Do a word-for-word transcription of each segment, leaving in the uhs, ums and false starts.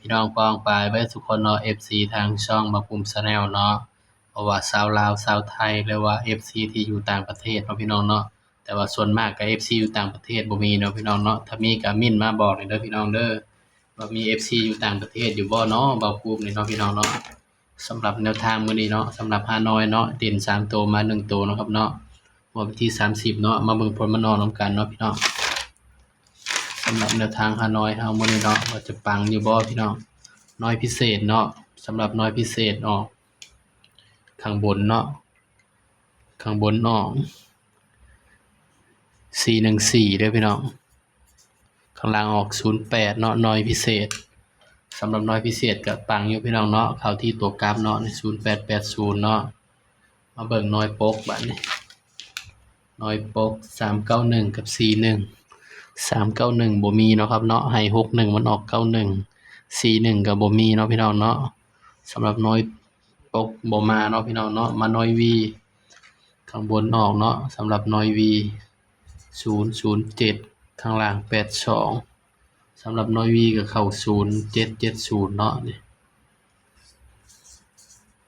พี่น้องปองปายเบิดทุกคนเนาะ เอฟซี ทางช่องบ่าวภูมิ Channel เนาะ บ่ว่าชาวลาว ชาวไทย หรือว่า เอฟซี ที่อยู่ต่างประเทศเนาะพี่น้องเนาะ แต่ว่าส่วนมากก็ เอฟซี อยู่ต่างประเทศบ่มีเนาะพี่น้องเนาะ ถ้ามีก็เม้นมาบอกหน่อยเด้อพี่น้องเด้อ ว่ามี เอฟซี อยู่ต่างประเทศอยู่บ่เนาะ บ่าวภูมินี่เนาะพี่น้องเนาะ สำหรับแนวทางมื้อนี้เนาะ สำหรับฮานอยเนาะ เด่นสามตัวมาหนึ่งตัวเนาะครับเนาะ งวดวันที่สามสิบเนาะ มาเบิ่งผลมันออกนำกันเนาะพี่น้อง สำหรับแนวทางฮานอยเฮามื้อนี้เนาะ ว่าจะปังอยู่บ่พี่น้อง นอยพิเศษเนาะ สำหรับนอยพิเศษออก ข้างบนเนาะ ข้างบนออก สี่หนึ่งสี่ เด้อพี่น้อง ข้างล่างออก ศูนย์แปด เนาะ นอยพิเศษ สำหรับนอยพิเศษก็ปังอยู่พี่น้องเนาะ เข้าที่ตัวกลับเนาะ ใน ศูนย์แปดแปดศูนย์ เนาะ มาเบิ่งนอยปกบัดนี้ นอยปก สามเก้าหนึ่ง กับ สี่หนึ่ง สามเก้าหนึ่ง บ่มีเนาะครับเนาะ ให้ หกหนึ่ง มันออก เก้าหนึ่ง สี่หนึ่ง ก็บ่มีเนาะพี่น้องเนาะ สำหรับนอยปกบ่มาเนาะพี่น้องเนาะ มานอยวี ข้างบนออกเนาะ สำหรับนอยวี ศูนย์ศูนย์เจ็ด ข้างล่าง แปดสอง สำหรับนอยวีก็เข้า ศูนย์เจ็ดเจ็ดศูนย์ เนาะ นี่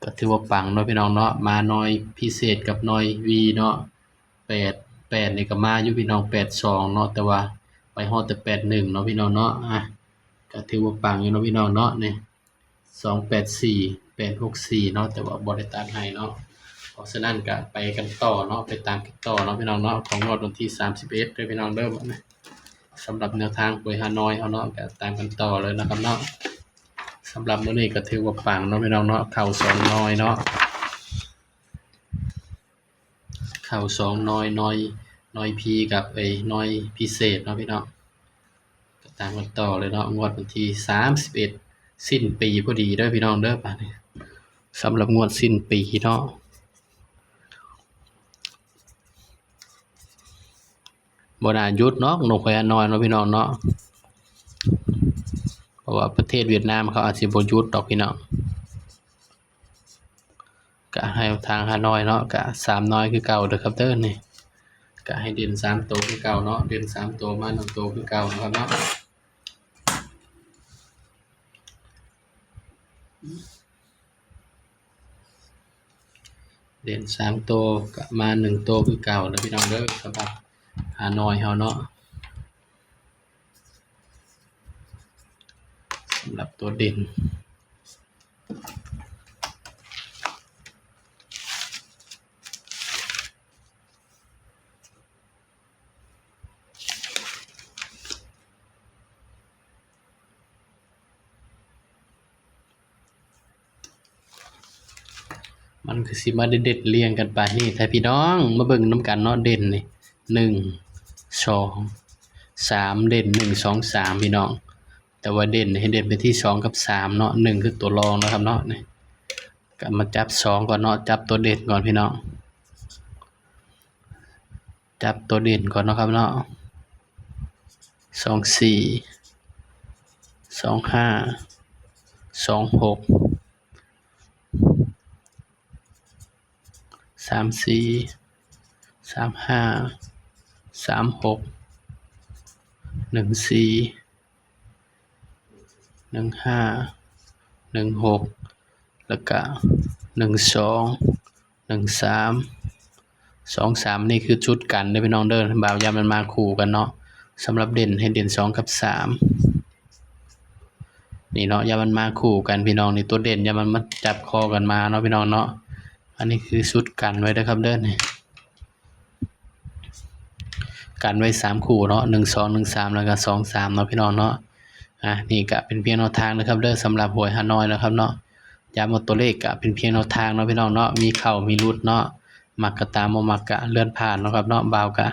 ก็ถือว่าปังเนาะพี่น้องเนาะ มานอยพิเศษกับนอยวีเนาะ แปดแปด นี่ก็มาอยู่พี่น้อง แปดสอง เนาะ แต่ว่าไปฮอดแต่ แปดหนึ่ง เนาะพี่น้องเนาะ อ่ะ ก็ถือว่าปังอยู่เนาะพี่น้องเนาะ นี่ สองแปดสี่ แปดหกสี่ เนาะ แต่ว่าบ่ได้ตัดให้เนาะ เพราะฉะนั้นก็ไปกันต่อเนาะ ไปตามกันต่อเนาะพี่น้องเนาะ ของงวดวันที่สามสิบเอ็ดเด้อพี่น้องเด้อ บัดนี้ สำหรับแนวทางหวยฮานอยเฮาเนาะ ก็ตามกันต่อเลยนะครับเนาะ สำหรับมื้อนี้ก็ถือว่าปังเนาะพี่น้องเนาะ เข้าสองนอยเนาะ เข้าสองนอย นอย นอยพีกับไอ้นอยพิเศษเนาะพี่น้อง ก็ตามกันต่อเลยเนาะ งวดวันที่สามสิบเอ็ด สิ้นปีพอดีเด้อพี่น้องเด้อ บัดนี้ สำหรับงวดสิ้นปีเนาะ บ่น่าหยุดเนาะ นกพญาน้อยเนาะพี่น้องเนาะ เพราะว่าประเทศเวียดนามเขาอาจสิบ่หยุดดอกพี่น้อง ก็ให้ทางฮานอยเนาะ ก็สามนอยคือเก่าเด้อครับเด้อ นี่ ก็ให้เด่นสามตัวคือเก่าเนาะ เด่นสามตัวมาหนึ่งตัวคือเก่านะครับเนาะ เด่นสามตัวก็มาหนึ่งตัวคือเก่านะพี่น้องเด้อ สำหรับฮานอยเฮาเนาะ สำหรับตัวเด่น มันคือสิมาเด็ดๆเรียงกันไปนี่ ถ้าพี่น้องมาเบิ่งนำกันเนาะ เด่นนี่ หนึ่ง สอง สาม เด่น หนึ่ง สอง สาม พี่น้อง แต่ว่าเด่นให้เด่นไปที่ สอง กับ สาม เนาะ หนึ่ง คือตัวรองนะครับเนาะ นี่ ก็มาจับ สอง ก่อนเนาะ จับตัวเด่นก่อนพี่น้อง จับตัวเด่นก่อนเนาะครับเนาะ สองสี่ สองห้า สองหก สามสี่ สามห้า สามหก หนึ่งสี่ หนึ่งห้า หนึ่งหก แล้วก็ หนึ่งสอง หนึ่งสาม สองสาม นี่คือชุดกันเด้อพี่น้องเด้อ บ่าวย้ำมันมาคู่กันเนาะ สำหรับเด่นให้เด่น สอง กับ สาม นี่เนาะ ย้ำมันมาคู่กันพี่น้อง นี่ตัวเด่นย้ำมันมาจับคอกันมาเนาะพี่น้องเนาะ อันนี้คือชุดกันไว้เด้อครับเด้อ นี่ กันไว้สามคู่เนาะ หนึ่งสอง หนึ่งสาม แล้วก็ สองสาม เนาะพี่น้องเนาะ อ่ะ นี่ก็เป็นเพียงแนวทางนะครับเด้อ สำหรับหวยฮานอยนะครับเนาะ ย้ำว่าตัวเลขก็เป็นเพียงแนวทางเนาะพี่น้องเนาะ มีเข้ามีหลุดเนาะ มักก็ตาม บ่มักก็เลื่อนผ่านเนาะครับเนาะ บ่าวก็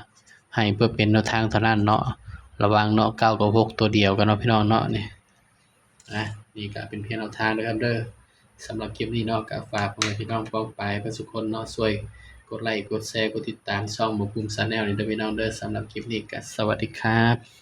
ให้เพื่อเป็นแนวทางเท่านั้นเนาะ ระวังเนาะ เก้า กับ หก ตัวเดียวกันเนาะพี่น้องเนาะ นี่ อ่ะ นี่ก็เป็นเพียงแนวทางเด้อครับเด้อ สำหรับคลิปนี้เนาะ ก็ฝากพ่อแม่พี่น้องปองปายเบิดทุกคนเนาะ ช่วยกดไลค์ กดแชร์ กดติดตามช่องบ่าวภูมิ Channel นี่เด้อพี่น้องเด้อ สำหรับคลิปนี้ก็สวัสดีครับ